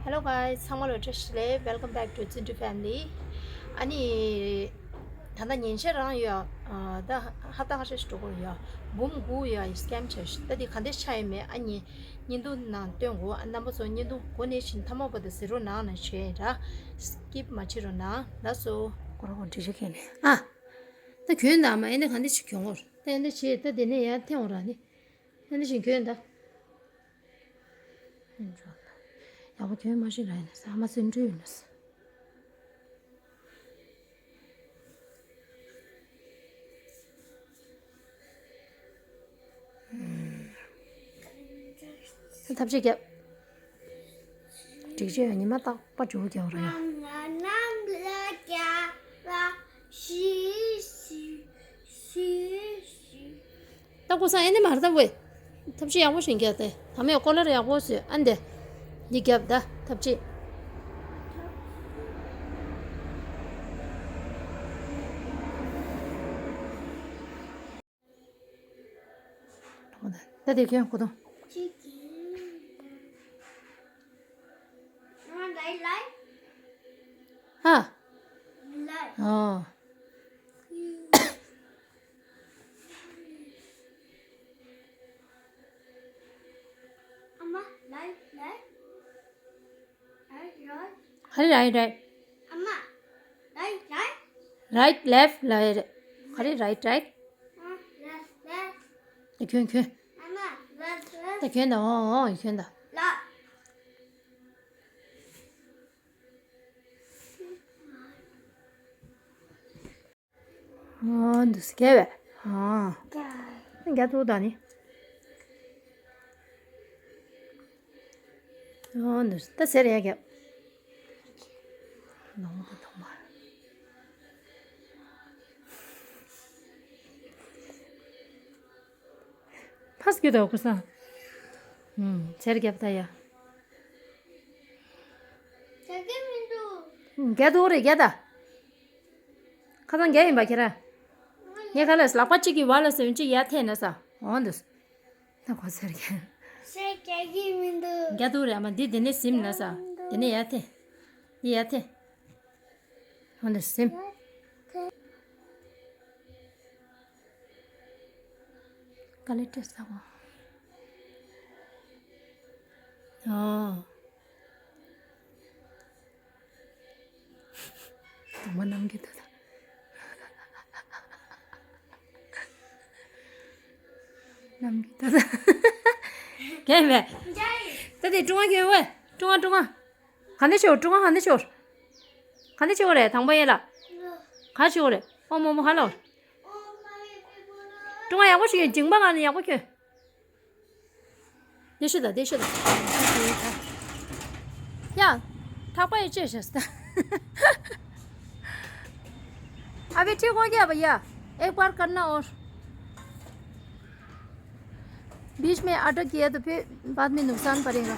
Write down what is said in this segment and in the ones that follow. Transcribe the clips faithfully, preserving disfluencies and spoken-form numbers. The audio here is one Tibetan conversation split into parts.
Hello guys, ཚང་མ་ལ་བཀྲ་ཤིས་བདེ་ལེགས། Welcome back to Zundu Family. ཨ་ནི། ད་ལྟ་ཉིན་ཤས་རང་ཡོད། ཨ། ད་ཧབ་ཏ་ཁ་ཤས་ཤིག་འགྲོ་གི་ཡོད། འབུམ་དགུ་ཡོད། སི་ཀེམ་བྱས་ཤག་ད་དེ་ག་འདྲ་ཆགས་ཡོད་མེད། ཨ་ནི། བརྙན་ཐུང་ནང་སྟོན་དགོས། ཨ། རྣམ་པ་ཚོ་བརྙན་ཐུང་འགོ་ནས་བཞིན་མཐའ་མ་བར་དུ་གཟིགས་རོགས་གནང་ནས་བྱས་ར། སི་ཀིབ་མ་བྱེད་རོགས་གནང་། ལགས་སོ། ཁོ་རང་ཁོ་འདྲི་ཤ་ཁན་ནས། ཨ། ད་གྱོན་དང་མ་ཡིན་ན་ག་འདྲ་ཞིག་གྱོན་དགོས། ད་ཨ་འདྲ་བྱས། ད་དེ་ནས་ཡར་འཐེན་འོང་ར་ནི། ཨ་འདྲ་ཞིག་གྱོན་ད། ཡག་པོ་གྱོན་མ་ཤེས་ར་ཡིན་ན་ས་མ་སེམས་འཁྲུལ་ཡོད་ན། ཐབས་ཤེས་རྒྱབ། སྒྲིག་ཆས་ཉི་མ་རྟག་པར་འཇུག་རྒྱག་རོགས་ཡ། ད་ཀུ་སང་ཨེ་ནི་མར་ད་ཝེ། ཐབས་ཤེས་ཡག་པོ་ཞིག་རྒྱབ་སྟེ། ད་མེད་ཀོ་ལར་ཡག་པོ་བཟོས། ཨ་འདི། འདི་རྒྱབ་ད་ཐབས་ཤེས། ད་དེ་ཁྱོད་ཁོ་ཐོང་། ཧ། ཨ། ག་རེ་right right། right left right། ག་རེ་right right། ད་གྱོན་གྱོན། ད་གྱོན་ད། འོང་འོང་གྱོན་ད། ཨོ་འདུག་སེ་བརྒྱབ་པས། ཨོ། རྒྱག་ཐུབ་ད་ནི། ཨོ་འདུག་སེ་ད་ཟེར་ཡ་བརྒྱབ། ནོར་མ་ཐོངས་པ། ཕ་སྐྱོ་དོ་ཀུ་སང་། ཨུམ། ཚེར་རྒྱབ་ད་ཡ། རྒྱག་གི་མི་འདུག་རྒྱག་འདུག་རེད་རྒྱག་ད། ཁ་སང་རྒྱག་ཡིན་པ་ཁྱེད་རང་། ངས་ཁ་ལས་ལག་པ་གཅིག་གིས་བ་ལ་ཟེར་བ་གཅིག་ཡར་འཐེན་ན་ས། འོང་འདུག་ད་ཁོ་ཚེར་རྒྱག་རྒྱག་གི་མི་འདུག་རྒྱག་འདུག་རེད། ཨ་མ་འདི་འདི་ནས་ཟིན་ན་ས། འདི་ནས་ཡར་འཐེན། འདི་ཡར་འཐེན། འོང་འདུག་ཟིན། དཀའ་ལས་སྤྲད་ས་བ། ཨོ། དུ་མ་ནམ་གྱི་ད་ད། ནམ་གྱི་ད་ད། རྒན་མེད། ད་དེ་ཀྲུང་ཨ་གྱོན་ཝེ། ཀྲུང་ཨ་ཀྲུང་ཨ། ག་འདྲ་ཤོར། ཀྲུང་ཨ་ག་འདྲ་ཤོར། ག་འདྲ་ཤོར་རེད། དང་པོ་ཡེ་ལ། ག་ཤོར་རེད། ཨོ་མོ་མོ་ཧ་ལོ། ཀྲུང་ཨ་ཡག་པོ་ཞིག་ཡོད། མཇིང་པ་གང་ནས་ཡག་པོ་ཁྱོད། དེ་ཤི་ད་དེ་ཤི་ད། ཡ། ཐག་པ་ཡི་ཅེ་ཤ་སྟ། अबे ठीक हो गया भैया, एक बार करना और। बीच में अटक गया तो फिर बाद में नुकसान पड़ेगा।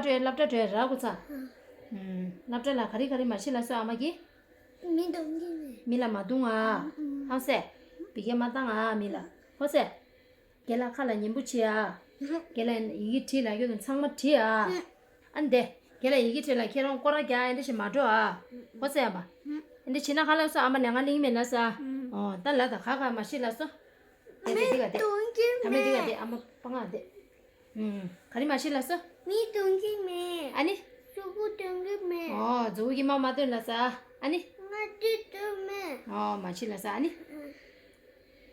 སློབ་གྲྭ་སློབ་གྲྭ་གྲོལ་ར་ཀུ་ཚ། སློབ་གྲྭ་ལ་ག་རེ་ག་རེ་མ་ཤེས་ལ་སོ་ཨ་མ་གི། མི་འདུག་གི་མེད། མི་ལ་མ་རྡུང་ཨ། ཧང་སེ། བི་གེ་མ་བཏང་ཨ་མི་ལ། ཧོ་སེ། རྒན་ལགས་ཁ་ལ་ཉན་པོ་བྱེད་ཨ། རྒན་ལགས་ཡི་གེ་བྲིས་ལ་ཡོད་དོ་ཚང་མ་བྲིས་ཨ། ཨ་ནི་དེ། རྒན་ལགས་ཡི་གེ་བྲིས་ལ་ཁྱེད་རང་སྐོར་ར་རྒྱག་ཨ་འདྲ་ཞིག་མ་འགྲོ་ཨ། ཧོ་སེ་ཨ་མ། ཨ་འདྲ་བྱེད་ན་ཁ་ལགས་སོ་ཨ་མ་ལས་ང་གླིང་མེད་ན་ས། ཨོ་ད་ལ་ད་ག་ག་མ་ཤེས་ལ་སོ། དེ་དེ་དེ་ག་དེ། མི་འདུག་གི་ད་མི་དེ་ག་དེ་ཨ་མ་པ་ང་དེ། ཨུམ། ག་རེ་མ་ཤེས་ལ་སོ། མི་འདུག་གི་མེད། ཨ་ནི། གཟུགས་པོ་འདུག་གི་མེད། ཨོ་གཟུགས་པོ་གི་མ་མ་འདུག་ལ་ས། ཨ་ནི། ང་དུས་འདུག་མེད། ཨོ་མ་ཤེས་ལ་ས། ཨ་ནི།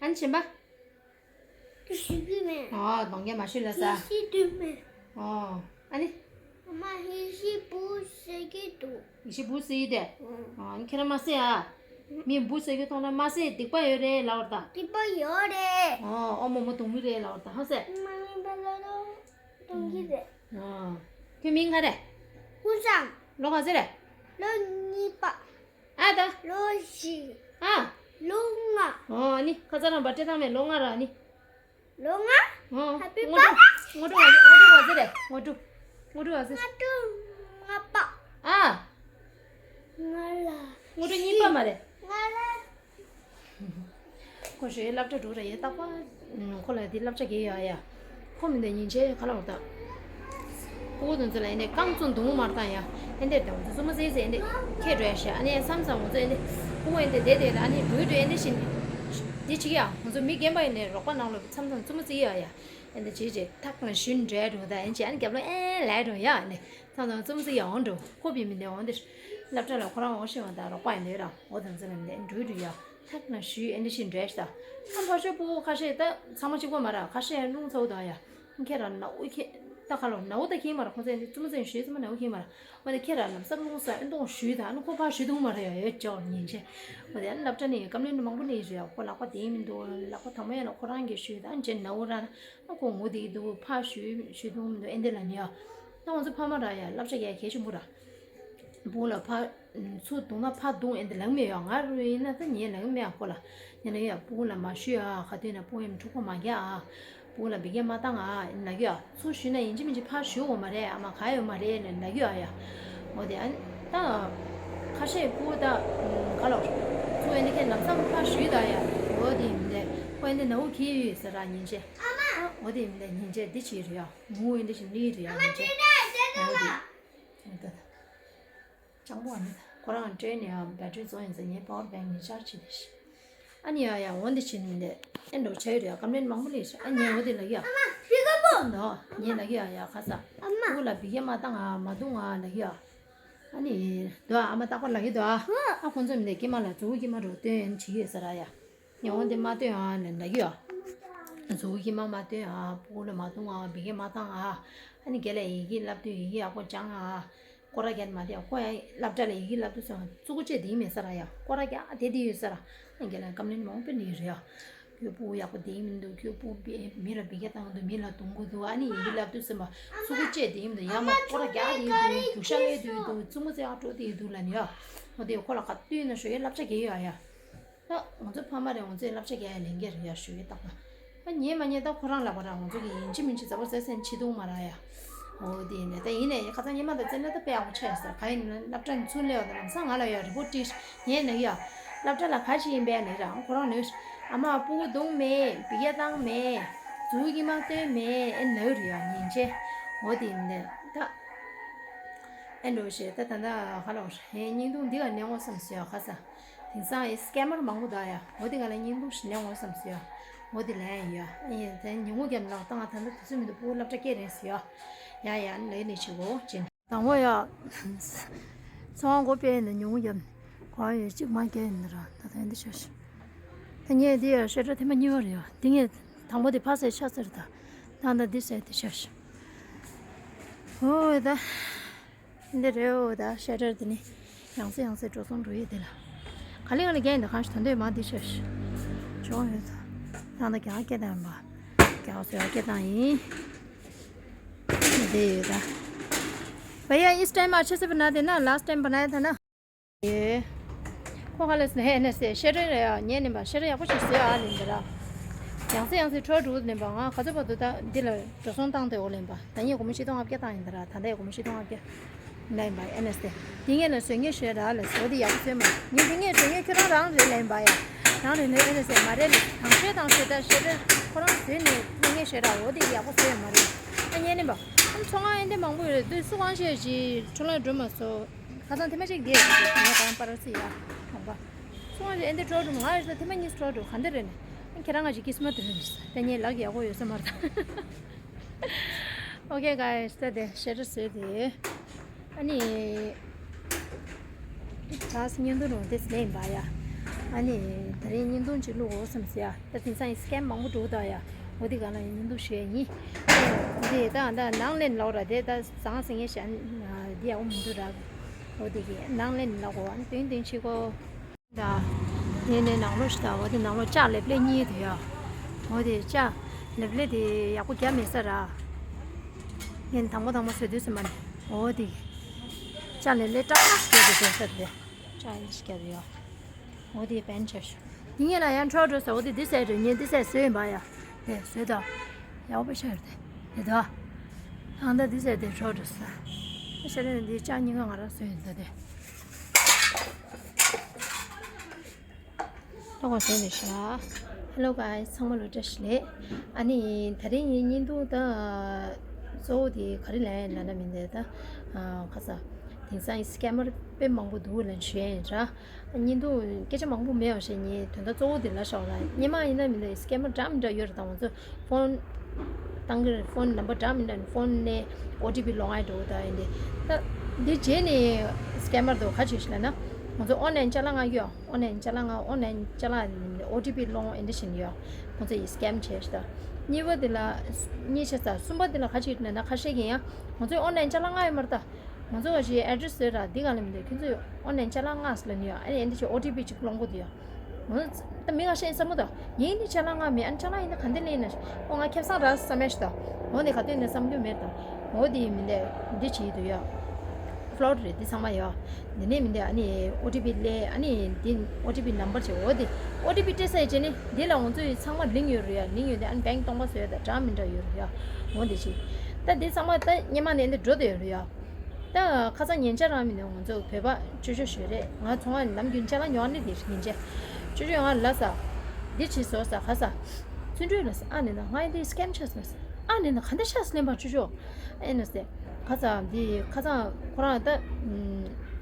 ཨ་ནི་གཞན་པ། དུ་ཞུ་གི་མེད། ཨོ་གདོང་རྒྱན་མ་ཤེས་ལ་ས། ཧི་ཤི་འདུག་མེད། ཨོ། ཨ་ནི། ཨ་མ་ཧི་ཤི་བུ་ཟེར་གི་འདུག་ཧི་ཤི་བུ་ཟེར་གི་དེ། ཨོ་ཨ་ནི་ཁྱེད་རང་མ་ཟེར་ཨ། མི་བུ་ཟེར་གི་མཐོང་ན་མ་ཟེར། སྡིག་པ་ཡོད་རེད་ལབ་པ་ད། སྡིག་པ་ཡོད་རེད། ཨོ་ཨོ་མོ་མོ་གདོང་མི་རེད་ལབ་པ་ད་ཧ་ཟེར། མ་མི་པ་ལ་ལོ་གདོང་གི་རེད། ཨོ། ཁྱོད་མིང་ག་རེད། ཀུན་བཟང་། ལོ་ག་ཚོད་རེད། ལོ་གཉིས་པ། ཨ་ད། ལོ་བཞི། ཨ། ལོ་ལྔ། ཨོ་ཨ་ནི་ཁ་ཚ་རང་པ་སྤྲད་སྟངས་མེད། ལོ་ལྔ་ར་ཨ་ནི། ལོ་ལྔ། ཨོ། ཧ་པི་ངོ་ཀྲུག་པར་ཌེ། ངོ་ཀྲུག་ངོ་ཀྲུག་ངོ་ཀྲུག་ག་ཚོད་རེད། ངོ་ཀྲུག་ངོ་ཀྲུག་ག་ཚོད། ངོ་ཀྲུག་ཨ། ང་ལ། དངོས་གྲུབ་གཉིས་པ་མ་རེད། ང་ལ། ཁོ་ཞོའི་སློབ་གྲྭ་འགྲོ་ར་ཡེ་རྟག་པར། ཁོ་ལ་འདི་སློབ་གྲྭ་གས་ཡོད་ཡ། ཁོ་མི་འདི་ཉིན་བྱེད་ཁ་ལ་འོར་ད། ཕྲུ་གུ་དེ་ཚོ་ལ་ཨེ་འདྲས་རྐང་བཙུགས་འདུག་མར་བཏང་ཡ། ཨེ་འདྲས་དང་འདི་བཙུགས་མ་ཟེར་ཟེར་ཨེ་འདྲས་ཁྱེད་འགྲོ་ཡ་ཤ། ཨ་ནི་བསམ་བསམ་འོ་ཚོ་ཨེ་འདྲས་ཕྲུ་གུ་ཨེ་འདྲས་བསྡད་བསྡད་ལ་ཨ་ནི་འགྲོ་འགྲོ་ཨེ་འདྲས་ཤིན། འདི་ཅིག་ཡ་འོ་ཚོ་མི་རྒན་པ་ཡིན་ནས་རོགས་པ་ནང་ལོགས་བསམ་བསམ་བཙུགས་མ་ཟེར་ཡ་ཡ། ཨེ་འདྲས་བྱེད་བྱེད་ཐག་ན་ཞུན་འདྲ་འགྲོ་ད་ཨེ་ཅི་ཨ་ནི་རྒྱབ་ལོ་ཨེ་ལས་འགྲོ་ཡ་ཨེ་འདྲས་བསམ་བསམ་བཙུགས་མ་ཟེར་ཡ་འོང་འགྲོ་ཁོ་བི་མི་འདྲས་འོང་འདྲས། སློབ་གྲྭ་ལ་ཁོ་རང་འོང་ཤེས་བ་ད་རོགས་པ་ཡིན་འདྲས་ར་འོ་དང་ཚོ་ལ་མི་འདྲས་འགྲོ་འགྲོ་ཡ། ཐག་ན་ཞུས་ཨེ་འདྲས་ཤིན་འདྲ་ཤ་ད། ཨ་ཕ་ཤོས་ཕྲུ་གུ་ཁ་ཤས་ད་ཚང་མ་གཅིག་པ་མ་ར་ཁ་ཤས་རླུང་ཚ་བོ་ད་ཡ། ཁྱེད་རང་ནའུ་ཁྱེད་ད་ཁ་ལོ་ནའུ་ད་ཁྱེད་མ་ར་ཁོང་ཚོ་འདི་བཙུན་མོ་ཚོ་ཞུས་ཙམ་ནའུ་ཁྱེད་མ་ར། འོ་ད་ཁྱེད་རང་ལམ་སང་རླུང་ས་ཨེ་འདོང་ཞུས་ད་ཨ་ནི་ཁོ་ཕ་ཞུས་འདུག་མ་ར་ཡ་ཡོད་ཅོག་ཉིན་བྱེད། འོ་ད་ཨ་ནི་སློབ་གྲྭ་ནས་སྐམ་ལེན་མང་པོ་ནས་རེད་ཁོ་ལག་པ་བདེ་མི་འདུག་ལག་པ་དང་པོ་ཡ་ལ་ཁོ་རང་གིས་ཞུས་ད་ཨ་ནི་ཅེ་ནའུ་ར་ན་ཁོ་ངུ་བསྡད་འདུག་ཕ་ཞུས་ཞུས་འདུག་མི་འདུག་ཨེ་འདི་ལ་ནི་ཡ། ད་ང་ཚོ་ཕ་མ་ར་ཡ་སློབ་གྲྭ་ཡ་གལ་ཆེན་པོ་ར། ཕྲུ་གུ་ལ་ཕ། ཚུར་བརྡུངས་ན་ཕར་བརྡུངས་ཨེ་འདི་ལངས་མེད་ཡོད་ང་རུ་ཡིན་ན་ད་ཉེ་ལངས་མེད་ཨ་ཁོ་ལ། ཉེ་ལངས་ཡ་ཕྲུ་གུ་ལ་མ་ཞུས་ཨ་ག་དུས་ན་ཕྲུ་གུ་ཡང་འཁྲུག་པ་མ་རྒྱག་ཨ། ཕྲུ་གུ་ལ་བི་གེ་མ་བཏང་ཨ་ན་གི་ཨ་ཚུར་ཞུས་ན་ཡིན་གཅིག་མིན་གཅིག་ཕར་ཞུ་འོ་མ་རེད་ཨ་མ་ག་ཡོད་མ་རེད་ནས་ན་གི་ཨ་ཡ། འོ་དེ་ཨ་ད། ཁ་ཤས་ཕྲུ་གུ་ད། ག་ལོ། ཚུར་ཨེ་འདི་ཁྱེད་ལམ་སང་ཕར་ཞུས་ད་ཡ། འོ་དེ་མི་འདྲ་ཁོ་ཨེ་འདི་ནའུ་ཁྱེད་ཡོད་ཟེར་ར་ཉིན་བྱེད། འོ་དེ་མི་འདྲ་ཉིན་བྱེད་འདི་བྱེད་རེད་ཡ་ངུ་ཨེ་འདི་ཞིག་ནི་རེད་ཡ་ཉིན་བྱེད། འོ་དེ། སྤྱང་པོ་ཨ་ནི་ཁོ་རང་སྤྲད་ནས་ཨ་བེ་ཊི་རི་རྫོགས་ཡིན་ཟེར་ངའི་པ་ཝར་བེང་ངས་ཆར་ཇི་བྱེད་དེ་ཤི། ཨ་ནི་ཡ་ཡ་འོ་འདི་བྱེད་ནི་འདི་ཨེ་འགྲོ་བྱ་ཡི་རེད་ཡ་ཀམ་པི་ལེན་མང་པོ་ལས་ཤི་ཨ་ནི་འོ་འདི་ལ་ཡ། ཨ་མ་བི་ག་པོ། ནོ་ངས་ལ་ཡ་ཡ་ཁ་ས། ཨ་མ་ཕྲུ་གུ་ལ་བི་གེ་མ་བཏང་ཨ་མ་བརྡུངས་ཨ་ལ་ཡ། ཨ་ནི། དོ་ཨ་མ་རྟག་པར་ལ་ཡ་དོ་ཨ། ཨ་ཁོང་ཚོ་མི་འདི་སྐྱེས་མ་ལ་ཛུ་གུ་སྐྱེས་མ་འགྲོ་སྟོན་ཡན་བྱེད་ཡོད་ས་ར་ཡ། ཉི་ཧོང་དེ་མ་སྟོན་ཨ་ནི་ལ་ཡོད་ཨ། གཟུགས་ཀྱི་མ་མ་སྟོན་ཨ་ཕྲུ་གུ་ལ་མ་བརྡུངས་ཨ་བི་གེ་མ་བཏང་ཨ། ཨ་ནི་རྒན་ལགས་ཡི་གེ་བསླབ་དུས་ཡི་གེ་ཡག་པོ་སྦྱང་ཨ། སྐོར་ར་རྒྱག་མ་བསྡད་ཁོ་ཡང་སློབ་གྲྭ་ལ་ཡི་གེ་བསླབ་དུས་སོང་ཙུ་གུ་བཅད་དེ་ཡིན་མེད་ས་ར་ཡ་སྐོར་ར་རྒྱག་དེ་དེ་ཡོད་ས་ར། ཨ་རྒན་ལགས་ཀམ་ལེན་མང་པོ་ནི་རེད་ཨ། ཁྱོད་ཕྲུ་གུ་ཡག་པོ་བསྡད་མི་འདུག་ཁྱོད་ཕྲུ་གུ་བི་མི་ལ་བི་གེ་བཏང་འདུག་མི་ལ་རྡུང་གི་འདུག་ཨ་ནི་ཡི་གེ་བསླབ་དུས་སོང་པ་ཙུ་གུ་བཅད་དེ་ཡིན་མི་འདུག་ཡང་མ་སྐོར་ར་རྒྱག་དེ་ཡིན་འདུག་རྒྱུག་ཤ་ལས་དུས་འདུག་ཙུ་མོ་ཚེ་ཨ་སྤྲོ་དེ་ཡིན་འདུག་ལ་ནི་ཡ། ཨོ་དེ་ཁོ་ལ་ག་དུས་ན་ཞོ་ཡའི་བསླབ་བྱ་གལ་ཡོད་ཨ་ཡ། ད་ང་ཚོ་ཕ་མ་རེད་ང་ཚོའི་བསླབ་བྱ་རྒྱག་ཡ་ལས་འགན་རེད་ཡ་ཞུ་ཡི་རྟག་པ། ད་ཉན་མ་ཉན་ད་ཁོ་རང་ལབ་པ་ར་ང་ཚོ་གི་ཡིན་གཅིག་མིན་གཅིག་རྩ་བ་ཟེར་ཟེར་ནས་ཕྱི་ཐུང་མ་རག་ཡ། ཨོ་དེ་ཡིན་ནས་ད་ཡིན་ནས་ཁ་སང་ཉི་མ་དང་བཙན་ན་ད་དཔེ་ཡག་པོ་ཆགས་ཡ་ཟེར་ག་ཡིན་ན་སློབ་གྲྭ་ནས་ཚུར་སླེབས་པ་དང་ལམ་སང་ང་ལ་ཡ་རི་པོ་ཊི་ཉན་ནས་ཡ། སློབ་གྲྭ་ལ་ག་ཞིག་ཡིན་པས་ལས་ར་ཁོ་རང་ནས་ཨ་མ་ཕྲུ་གུ་རྡུང་མེད་བི་གེ་བཏང་མེད་ཛུ་གི་མ་སྟོན་མེད་ཨེ་ནའུ་རེད་ཡ་ཉིན་བྱེད། ཨོ་དེ་ཡིན་ནས་ད། ཨེ་འགྲོ་ཞེས་ད་ད་ད་ཧ་ལོ་ཧེ་བརྙན་ཐུང་འདི་ག་ནས་འོ་བསམ་ཟེར་ཡ་ཁ་ས། དེང་སང་ཨེ་སི་ཀེ་མར་མང་པོ་འདུག་ཡ། འོ་དེ་ག་ལ་བརྙན་ཐུང་ཞིག་ནས་འོ་བསམ་ཟེར་ཡ། འོ་དེ་ལན་ཡ། ཨེ་དེ་ཉུང་ངུ་རྒྱབ་ལག་བཏང་ང་ད་ད་དུས་ཚོད་མི་འདུག་ཕྲུ་གུ་སློབ་གྲྭ་སྐྱེལ་རན་ཟེར་ཡ། ཡ་ཡ་ལས་ནས་བྱེད་གོ་ཅན། དང་པོ་ཡ། ཚོང་སྒོ་སྤེལ་ནས་ཉུང་ངུ་རྒྱབ་ནས་གོ་ཡ་ཡོད་གཅིག་མ་སྐྱེལ་ཡིན་ར་ད་ད་ཡིན་འདི་ཤོད་ཤི། ད་ངས་འདི་ཡ་ཤེ་ཊར་ཐེངས་མ་གཉིས་པ་རེད་ཡ། འདི་ངས་དང་པོ་དེ་ཕ་སེ་ཆ་ཟེར་ད། ད་ད་འདི་ཟེར་དེ་ཤོད་ཤི། ཨོ་ད། འདི་རེད་འོ་ད་ཤ་ཊར་འདི་ནི། ཡང་སེ་ཡང་སེ་འགྲོ་སོང་འགྲོ་ཡི་འདི་ལ། ག་ལེ་ག་ལེ་རྒྱག་ཡིན་ད་གང་ཞིག་དོན་དོད་མ་འདི་ཤ་ཤ། ཅོང་ཡོད་ད། ད་ད་རྒྱག་སྐད་བཏང་ཡིན་པ། རྒྱག་སོ་ཡ་སྐད་བཏང་ཡིན། འདི་ཡོད་ད། भैया इस टाइम अच्छे से बना देना, लास्ट टाइम बनाया था ना। ཡེ། ཁོ་ཁ་ལས་ནས་ནས་སེ་ཤེ་རེ་རེ་ཡ་ཉན་ནས་པ་ཤེ་རེ་ཡག་པོ་ཞིག་བཟོས་ཨ་ལིན་འདི་ར། ཡང་སེ་ཡང་སེ་འཕྲོ་འགྲོ་ནས་པ་ང་ག་ཚོད་བར་དུ་ད་འདི་ལ་འགྲོ་སོང་བཏང་སྟེ་འོ་ལེན་པ་ད་ངས་སྒོར་མོ་ཆིག་སྟོང་ལྔ་བརྒྱ་བཏང་ཡིན་འདི་ར་ད་ལྟ་ཡ་སྒོར་མོ་ཆིག་སྟོང་ལྔ་བརྒྱ་ལེན་པ་ཨེ་ནས་སེ་འདི་ངས་ལ་བཟོས་ངས་ཤེ་ར་ལ་བཟོ་འདི་ཡག་པོ་བཟོས་མ་ངས་འདི་ངས་བཟོས་ངས་ཁྱོད་རང་རང་རེད་ལེན་པ་ཡ་རང་རེད་ལེན་ཨེ་ནས་སེ་མ་རེད་ལེ་དང་ཤེ་དང་ཤེ་ད་ཤེ་རེ་ཁོ་རང་བཟོས་ནས་ངས་ཤེ་ར་འོ་འདི་ཡག་པོ་བཟོས་མ་རེད་ཨ་ཉན་ནས་པ་ཨམ་ཚོང་ཨ་ཨེ་འདི་མང་པོ་ཡོད་རེད་འདི་སུ་གང་ཤེས་ཀྱི་འཕྲོ་ལ་འགྲོ་མ་སོང་། ཁ་སང་ཐེངས་མ་གཅིག་འདི་ཡང་ང་དང་པར་སི་ཡ་ཁང་པ། སོང་བ་ཨེ་འདི་འགྲོ་འགྲོ་ང་ཡོད་ས་ཐེངས་མ་གཉིས་འགྲོ་འགྲོ་ག་འདི་རེད་ནས་ཁྱེད་རང་ང་ཅིག་ཀིས་མ་དེ་རེད་ནས་ད་ངས་ལག་ཡག་པོ་ཡོད་ས་མ་རེད་ད། Okay guys ད་དེ་ཤེ་ཊར་བཟོས་དེ་ཨ་ནི་ད་སི་བརྙན་ཐུང་རུང་དེ་ལེན་པ་ཡ་ཨ་ནི་ད་རིང་བརྙན་ཐུང་ཅིག་བླུག་འོ་བསམ་ཟེར་ཡ། ད་དེང་སང་ཡི་སི་ཀེམ་མང་པོ་འགྲོ་གི་འདུག་ཡ། འོ་དེ་ག་ལ་ཡིན་འདུག་ཞུ་ཡ་ཡིན། དེ་ད་ད་ནང་ལེན་ལོག་ར་དེ་ད་ཟང་ཟིང་ངེ་ཞན་འདི་ཡག་པོ་མི་འདུག་ར། འོ་དེ་གི་ནང་ལེན་ལོག་གོ་ཨ་ནི་དོན་དོན་ཆེ་གོ། ད་དེ་ནས་ནང་ལོགས་ཤི་ད་འོ་དེ་ནང་ལོགས་ལྕགས་ལེབ་ལེབ་གཉིས་དེ་ཡ། འོ་དེ་ལྕགས་ལེབ་ལེབ་དེ་ཡག་པོ་རྒྱབ་མེད་ས་ར། ངས་དང་པོ་དང་པོ་བཟོས་དུས་སུ་མ་ནི་འོ་དེ་གི་ལྕགས་ལེབ་ལེབ་ཏག་ཏག་བཟོས་དེ་བཟོས་ས་དེ་ལྕགས་ཡིན་ཤི་རྒྱབ་ཡ། འོ་དེ་བན་ཆ་ཤོ། འདི་ངེད་ལ་ཡང་འཕྲོ་འགྲོ་ས་འོ་དེ་འདི་ཟེར་རེད་ངས་འདི་ཟེར་བཟོས་ཡིན་པ་ཡ། དེ་བཟོས་དང་། ཡག་པོ་ཤར་དེ། དེ་དོ། ཨང་ད་འདི་ཟེར་དེ་འཕྲོ་འགྲོ་ས། ཤ་ལན་འདི་ལྕགས་སྙིང་ག་ང་རང་བཟོས་ཡིན་ད་དེ། ལྟོ་གོ་བཟོས་ནས་ཤ། Hello guys, ཚང་མ་ལ་བཀྲ་ཤིས་བདེ་ལེགས། ཨ་ནི་དེ་རིང་ངའི་བརྙན་ཐུང་ད་གཙོ་བོ་དེ་ག་རེ་ལབ་ཡིན་ལབ་ན་མི་འདུག་ད། ཁ་ས་དེང་སང་སི་ཀེམ་མར་དཔེ་མང་པོ་འདུག་ལབ་ཞུ་ཡ་ཡིན་ར། བརྙན་ཐུང་སྐད་ཆ་མང་པོ་མེད་པ་ཞིག་ངས་དོན་དག་གཙོ་བོ་དེ་ལབ་ཤོག་ལ། སྔོན་མ་ཡིན་ན་མི་འདུག་སི་ཀེམ་མར་འདྲ་མི་འདྲ་ཡོད་རེད། ད་ང་ཚོ་ཕོན་བཏང་གི་རེད། ཕོན་ནམ་བར་འདྲ་མི་འདྲ་ཕོན་ནས་ཨོ་ཊི་པི་སློང་ཡ་འགྲོ་གི་ད་ཡིན་ཏེ། ད་འདི་རྗེས་ནས་སི་ཀེམ་མར་དུ་ག་བྱེད་ཤི་ལབ་ན། ང་ཚོ་ཨོན་ལན་ཅ་ལག་ང་ཡོད། ཨོན་ལན་ཅ་ལག་ང་ཨོན་ལན་ཅ་ལག་ཨོ་ཊི་པི་སློང་ཨེ་འདྲ་བྱེད་ནི་ཡོད། ང་ཚོ་ཡི་སི་ཀེམ་བྱས་ཤི་ད། གཉིས་པ་དེ་ལ་གཉིས་ཆ་ཚ་གསུམ་པ་དེ་ལ་ག་བྱེད་ལབ་ན། ཁ་ཤས་ཀྱིས་ཡང་ང་ཚོའི་ཨོན་ལན་ཅ་ལག་ང་ཡོད་མ་རེད་ད། ང་ཚོ་བ་ཞིག་ཨེ་ཌི་རེ་སི་བཟོས་ར་འདི་ག་ལ་མི་འདུག་ཁྱོད་ཚོས་ཨོན་ལན་ཅ་ལག་ང་ཟེར་ལབ་ནི་ཡོད། ཨ་ནི་ཨེ་འདྲ་བྱེད་ཨོ་ཊི་པི་ཅིག་སློང་གི་འདུག་ཡ། ད་མི་ཁ་ཤས་བསམ་གི་འདུག་ངས་ནི་ཅ་ལག་ང་མེད། ཨ་ནི་ཅ་ལག་ཡིན་ན་ག་འདྲ་ལེན་ན། ཨོ་ང་ཁེ་བཟང་རག་བསམ་ཡ་ཞིག་ད། འོ་ནི་ག་དུས་ནས་བསམ་རྒྱུ་མེད་ད། འོ་དེ་མི་འདུག་འདི་བྱེད་འདུག་ཡ། ཕ་ལོ་ཊི་རེད་འདི་ཚང་མ་ཡ། འདི་ནས་མི་འདུག་ཨ་ནི་ཨོ་ཊི་པི་ལེན། ཨ་ནི་འདི་ཨོ་ཊི་པི་ནམ་བར་བྱེད། འོ་དེ་ཨོ་ཊི་པི་སྤྲད་ཚར་རྗེས་ནི་འདི་ལ་ང་ཚོ་ཡི་ཚང་མ་ལིང་ཡོད་རེད་ཡ། ལིང་ཡོད་དེ་ཨ་ནི་བེང་སྟོང་པ་བཟོས་ད་འདྲ་མི་འདྲ་ཡོད་རེད་ཡ། འོ་དེ་བྱེད། ད་འདི་ཚང་མ་ད་སྔོན་མ་ནས་འདི་འགྲོ་བསྡད་ཡོད་རེད་ཡ། ད་ཁ་སང་ཉེ་ཆར་རང་མི་འདུག་ང་ཚོ་བོད་པ་ཅོ་ཅོ་ཞོ་རེད། ང་ཚོང་ང་ནམ་རྒྱུན་ཅ་ལག་ཉོ་ནི་དེ་ཉིན་བྱེད་ཅོ་ཅོ་ང་ལ་ས། འདི་བྱེད་བཟོ་ས་ག་ས། བརྩོན་འགྲུས་ལ་ས། ཨ་ནི་ན་ང་འདི་སི་ཀེམ་ཆགས་ས། ཨ་ནི་ན་ག་འདྲ་ཆགས་ལེན་པ་ཅོ་ཅོ། ཨེ་ན་སེ། ཁ་ས་འདི་ཁ་སང་ཁོ་རང་ད་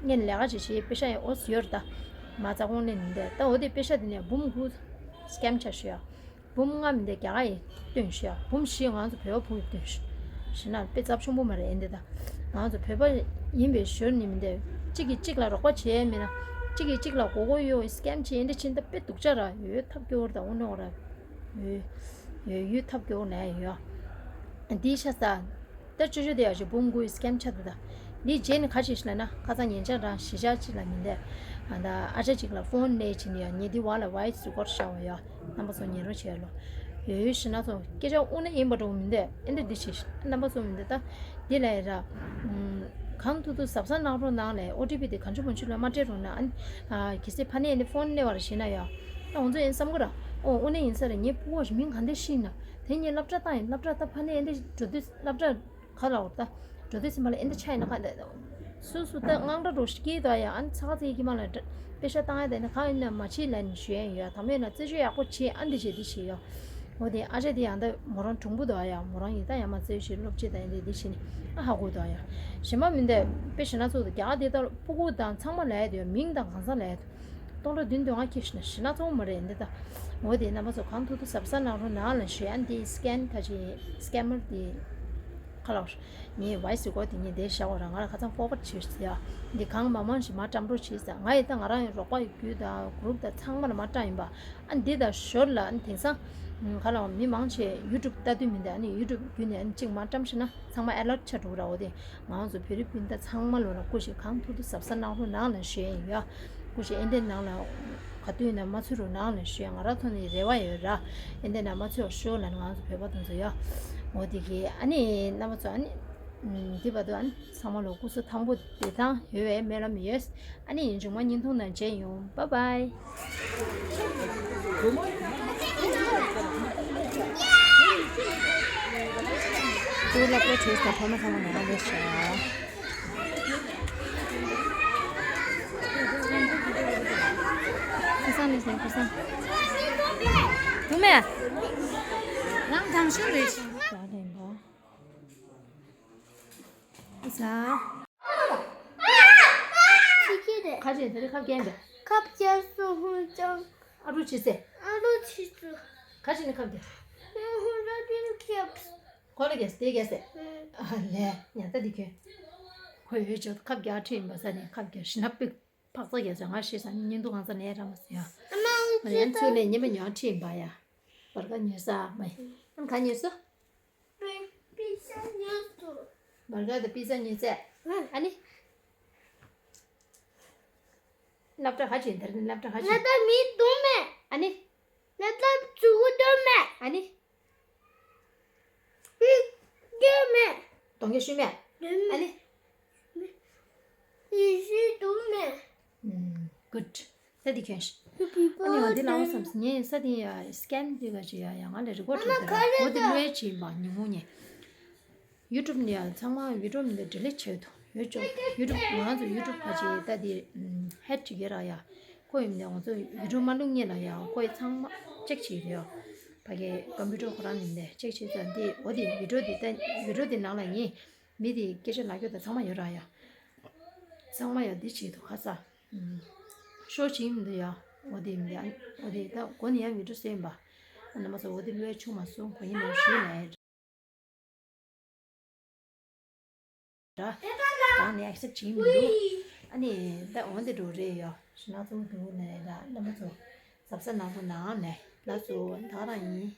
ངས་ལས་ཀ་བྱེད་བྱེད་པེ་ཤ་ཡི་ཨོ་སི་ཡོད་རེད་ད། མ་རྩ་གོང་ནས་མི་འདུག་ད་འོ་དེ་པེ་ཤ་དེ་ནས་འབུམ་དགུ་སི་ཀེམ་ཆགས་ཞུ་ཡ། འབུམ་ལྔ་མི་འདུག་རྒྱ་གར་ཡིན་སྟོན་ཞུ་ཡ། འབུམ་བཞི་ང་ཚོ་བོད་པ་ཕུང་སྟོན་ཞུ། ཞུ་ན་དཔེ་ཚབས་ཆུང་པོ་མ་རེད། ཨེ་འདི་ད་ང་ཚོ་བོད་པ་ཡིན་པའི་ཞོར་ནས་མི་འདུག་གཅིག་གིས་གཅིག་ལ་རོགས་པ་བྱས་མེད་ན། གཅིག་གིས་གཅིག་ལ་མགོ་སྐོར་གཡོག་སི་ཀེམ་བྱས་ཨེ་འདི་ཕྱིན་ད་དཔེ་སྡུག་ཅག་ར་ཡོད་ཐབས་སྐྱོ་བོར་ད་འོ་ནོ་ར་ཡོད་ཡོད་ཡོད་ཐབས་སྐྱོ་བོ་ལ་ཡོད། འདི་ཤ་ས། ད་ཅོ་ཅོ་དེ་ཡ་ཞིག་འབུམ་དགུའི་སི་ཀེམ་ཆགས་འདུག་ད། འདི་རྗེས་ནས་ག་བྱེད་ཤི་ལབ་ན། ཁ་སང་ཉེ་ཆར་རང་གཞིས་ཆགས་གཅིག་ལ་མི་འདུག་ཨ་ད་ཨ་ཅག་གཅིག་ལ་ཕོན་ལེན་བྱེད་ནི་ཡ། ངས་འདི་བར་ལ་ཝོ་ཡི་སི་རི་ཀོཌ་བཞག་པ་ཡ། རྣམ་པ་ཚོ་ཉན་རོགས་བྱས་ལོ། ཡོད་ཡོད་ཞི་ན་ཚོ་སྐད་ཆ་དབུ་ན་ཡིན་པ་འགྲོ་མི་འདུག་ཨེ་འདི་འདི་བྱེད་ཤི་རྣམ་པ་ཚོ་མི་འདུག་ད་འདི་ལ་ཡ་ར། གང་ཐུབ་ཐུབ་གཟབ་གཟབ་གནང་རོགས་གནང་ལས། ཨོ་ཊི་པི་དེ་གང་བྱུང་མང་བྱུང་ལ་མ་སྤྲད་རོགས་གནང་། ཨ་གལ་སྲིད་ཕ་ནས་ཨེ་འདི་ཕོན་ལེན་པར་བྱེད་ན་ཡ། ད་ང་ཚོ་ཨེ་བསམ་གི་ར། ཨོ་དབུ་ན་ཡིན་ས་རེད། ངའི་སྤུ་གུ་མིང་ག་འདི་ཤི་ན། དེ་ངས་སློབ་གྲྭ་བཏང་ཡིན། སློབ་གྲྭ་ད་ཕ་ནས་ཨེ་འདི་འགྲོ་དུས་སློབ་གྲྭ། ག་ལ་འོར་ད། འགྲོ་དུས་ཙམ་པ་ལ་ཨེ་འདི་ཆ་ཡིན་ན་ག་འདི། སུ་སུ་ད་དངངས་སྐྲག་འགྲོ་ཤི་ཀི་ད་ཡ། ཨ་ནི་ཚ་ཚ་ཡི་གི་མ་ལ་འདྲ་པེ་ཤ་བཏང་ཡ་ད་ནི་ག་ཡིན་ན་མ་བྱེད་ལ་ནི་ཞུ་ཡ་ཡོད། དམ་ཡོད་ན་རྩེ་ཆུ་ཡག་པོ་བྱེད། ཨ་འདི་བྱེད་འདི་བྱེད་ཡོད། འོ་དེ་ཨ་ཅག་དེ་ཡང་ད་མོ་རང་གྲུང་པོ་ད་ཡ། མོ་རང་ཡི་ད་ཡ་མ་རྩེ་ཆུ་སློབ་ཆེད་ད་ཡ་འདི་འདི་བྱེད་ནི་ཨ་ཧ་གོ་ད་ཡ། གཞན་པ་མི་འདི་པེ་ཤ་ན་ཚོ་ད་རྒྱ་ག་དེ་ད་སྤུ་གུ་དང་ཚང་མ་ལ་ཡ་དེ་ཡ། མིང་དང་གང་ས་ལ་ཡ་དེ། སྟོང་ཕྲག་བདུན་བདུན་ལྔ་ཁྱེར་ཤི་ན་ཤི་ན་ཚོང་མ་རེད་འདི་ད། འོ་དེ་རྣམ་པ་ཚོ་གང་ཐུབ་ཐུབ་གཟབ་གཟབ་གནང་རོགས་གནང་ལ་ཞུ་ཡ། འདི་སི་ཀེམ་ད་ཅི་སི་ཀེམ་མར་འདི་ཁ་ལོ། ངས་ཝོ་ཡི་སི་རི་ཀོཌ་འདི་ངས་འདི་བཞག་པ་ར་ང་ལ་ཁ་སང་ཕོར་ཝཌ་བྱེད་ཟེར་ཡ། འདི་གང་མང་མང་ཞིག་མ་བཀྲམ་རོགས་བྱེད་ཟེར། ང་ཡི་ད་ང་རང་ཡི་རོགས་པ་ཡི་རྒྱུད་ད་གུ་རུབ་ད་ཚང་མ་ལ་མ་བཀྲམ་ཡིན་པ། ཨ་འདི་ད་ཞོར་ལ་ཨ་དེང་སང་ཁ་ལོ་མི་མང་ཆེ་ཡུ་ཊུབ་ལྟ་དུས་མི་འདི་ཨ་ནི་ཡུ་ཊུབ་བརྒྱུད་ནས་ཨ་ནི་གཅིག་མ་བཀྲམ་ཤི་ན་ཚང་མ་ཨེ་ལརཊ་ཆགས་འགྲོ་གི་ར། འོ་དེ། ང་ཚོ་བོད་རིགས་སྤུན་ཟླ་ཚང་མ་ལོ་ལ་སྐུ་ཞིག་གང་ཐུབ་ཐུབ་གཟབ་གཟབ་གནང་རོགས་གནང་ལ་ཞུ་ཡ་ཡིན་ཡ། སྐུ་ཞིག་ཨེ་འདྲའི་ནང་ལ་ག་དུས་ན་མ་ཚུད་རོགས་གནང་ལ་ཞུ་ཡ། ང་རང་ཐོག་ནས་རེ་བ་ཡོད་ར། ཨེ་འདྲའི་ན་མ་ཚུད་ཞུ་ལ་ང་ཚོ་བོད་པ་དང་ཚོ་ཡ། འོ་དེ་གི་ཨ་ནི་རྣམ་པ་ཚོ་ཨ་ནི་འདི་བར་དུ་ཨ་ནི་ཚང་མ་ལོ་སྐུ་གཟུགས་ཐང་པོ་བདེ་ཐང་ཡོད་པའི་སྨོན་ལམ་ཡོད། ཨ་ནི་མཇུག་མ་བརྙན་ཐུང་ནང་མཇལ་ཡོང་། བཱའི་བཱའི། ཏུ་ལ་པོ་ཁྲེས་དང་ཕ་མ་ཚང་མ་ནང་ལ་སླེབས་ཤག་ཁ་སང་ནས་ཟིན་ཁ་སང་། དུ་མེ། རང་དང་ཤོས་རེད། ཟ་ལེན་པ། ཟ། ཁྱི་ཁྱི་རེད། ཁ་ཅིག་དེ་རིང་ཁབ་རྒྱན་པས། ཁབ་རྒྱན་སོ་ཧུན་ཅང་། ཨ་རུ་ཆི་ཚེ། ཨ་རུ་ཆི་ཚུ། ཁ་ཅིག་ནི་ཁབ་རྒྱན། ཧུན་ར་པིན་ཁེབས། ཁོ་ལ་རྒྱས་དེ་རྒྱས་སེ། ཨ་ལས་ཉ་ད་འདི་ཁྱོད། ཁོ་ཡོད་ཆོག་ཁབ་རྒྱག་ཁྲིད་ཡིན་པ་ས་ནས་ཁབ་རྒྱག་ཤི་ན་པིག་ཕག་ཚ་རྒྱག་ཚ་ང་ཤེས་ས་ནས་ཉིན་དུ་གང་ཚ་ནས་ར་མ་སི་ཡ། ཨ་མ་ཡང་ཚུལ་ལས་ཉིན་པ་ཉོ་ཁྲིད་ཡིན་པ་ཡ། བར་ག་ཉོས་ས་མ་ཡིན་ཨ་ག་ཉོས་སོ། པི་ཚ་ཉོས་སོ། བར་ག་དང་པི་ཚ་ཉོས་ཚེ། ཨ་ནི། སློབ་གྲྭ་ཧ་ཅིག་འདིར་སློབ་གྲྭ་ཧ་ཅིག་ང་ད་མི་དུང་མེད། ཨ་ནི། ང་ད་ཚུགས་དུང་མེད། ཨ་ནི། ཡིག་རྒྱུ་མེད། གཏོང་རྒྱུ་ཤུལ་མེད། ཨ་ནི། ཡིག་ཤུལ་དུང་མེད། ཨུམ། གུཌ། ས་འདི་ཁྱོད་ཤི། ཨ་ནི་ང་འདི་ལའང་བསམ་སི་ངས་ས་འདི་ཡ་སི་ཀེམ་འདི་ག་ཅི་ཡ་ཡ་ང་ལ་རི་ཀོཌ་བྱེད་དེ་ར་འོ་འདི་བློས་བྱེད་པ་ཉིན་མོ་ཉེ། ཡུ་ཊུབ་ནས་ཡ་ཚང་མ་བི་ཌི་ཡོ་མི་འདི་ཌི་ལིཊ་བྱེད་དོ། ཡོད་ཅོག་ཡུ་ཊུབ། ང་ཚོ་ཡུ་ཊུབ་ཁ་ཅིག་ད་དེ་ཧེག་བྱེད་ཀྱི་ར་ཡ། ཁོ་ཡིན་ནས་ང་ཚོ་ཡུ་ཊུབ་མ་བླུག་ཉེ་ལ་ཡ། ཁོ་ཡི་ཚང་མ་ཅེག་བྱེད་ཀྱི་ཡོད། ཕ་གི་ཀམ་པུ་ཊར་ཁོ་རང་ཡིན་ནས་ཅེག་བྱེད་ཙང་དེ་འོ་དེ་ཡུ་ཊུབ་དེ་ད་ཡུ་ཊུབ་དེ་ནང་ལ་ཉེ་མི་དེ་སྐད་ཆ་ལབ་རྒྱུ་ད་ཚང་མ་ཡོད་ར་ཡ། ཚང་མ་ཡ་འདི་བྱེད་འདུག་ཁ་ས། ཤོ་བྱེད་མི་འདུག་ཡ། འོ་དེ་མི་འདུག་འོ་དེ་ད་གོ་ནས་ཡ་ཡུ་ཊུབ་སེམས་པ། རྣམ་པ་ཚོ་འོ་དེ་བློས་ཆུང་མ་སོང་གོ་ཡིན་ནས་ཞུས་ནས། ར། ད་ནི་ཨེག་སེབ་བྱེད་མི་འདུག་ཨ་ནི་ད་འོན་ཏེ་འགྲོ་རེད་ཡོ། ཞུ་ན་ཚོ་འདུག་ནས་ར། རྣམ་པ་ཚོ་གཟབ་གཟབ་གནང་རོགས་གནང་ནས། ལགས་སོ། ད་རང་ཡིན།